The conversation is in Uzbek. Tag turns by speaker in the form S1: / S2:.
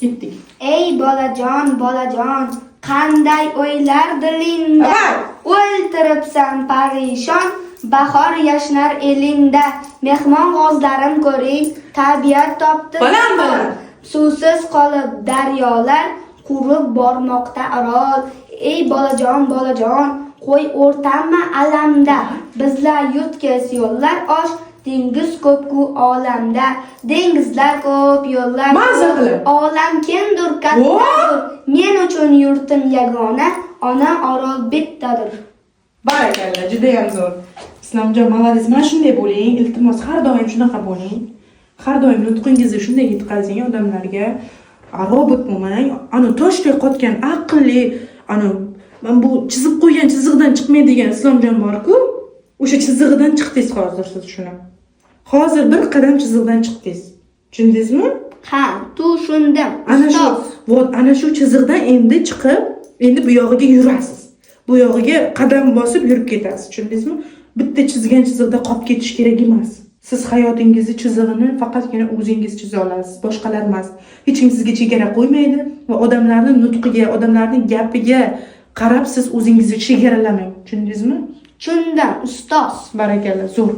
S1: Ketdik.
S2: Ey bolajon, bolajon, qanday o'ylar dilingda?
S1: Voy!
S2: O'ltiribsan parishon, bahor yashnar elingda. Mehmon g'ozlarim ko'ring, tabiat topdi.
S1: Baland, baland.
S2: Suvsiz qolib daryolar, qurib bormoqda Orol. Ey bolajon, bolajon, qo'y o'rtanma alamda. Bizlar yutkiz yo'llar osh, dengiz ko'p-ku olamda. Dengizlar ko'p, yo'llar
S1: Maza
S2: ko'p.
S1: qilib.
S2: Olam kendur, kattadur. Men uchun yurtim yagona, ona Orol bittadir.
S1: Barakalla, judayam zo'r. Islomjon, молодец. Mana shunday bo'ling, iltimos, har doim shunaqa bo'ling. Har doim nutqingizni shunday yetkazing odamlarga. Robot bo'lmang. Ani toshdek qotgan aqlli, ani man bu chizib qo'ygan chizig'idan chiqmaydigan Islomjon bor-ku, o'sha chizig'idan chiqdingiz hozir siz shuni. Hozir bir qadam chizig'idan chiqdingiz. Tushundingizmi?
S2: Ha, tushundim.
S1: Ana shu,
S2: Ustoz.
S1: вот ana shu chiziqdan endi chiqib, endi bu yog'iga yurasiz. Bu yog'iga qadam bosib yurib ketasiz. Tushundingizmi? Bitta chizgan chiziqda qolib ketish kerak emas. Siz hayotingizni chizig'ini faqatgina o'zingiz chiza olasiz, boshqalar emas. Hech kim sizga chegara qo'ymaydi va odamlarning nutqiga, odamlarning gapiga qarab siz o'zingizni chegaralamang. Tushundingizmi?
S2: Tushundim, ustoz.
S1: Barakalla, zo'r.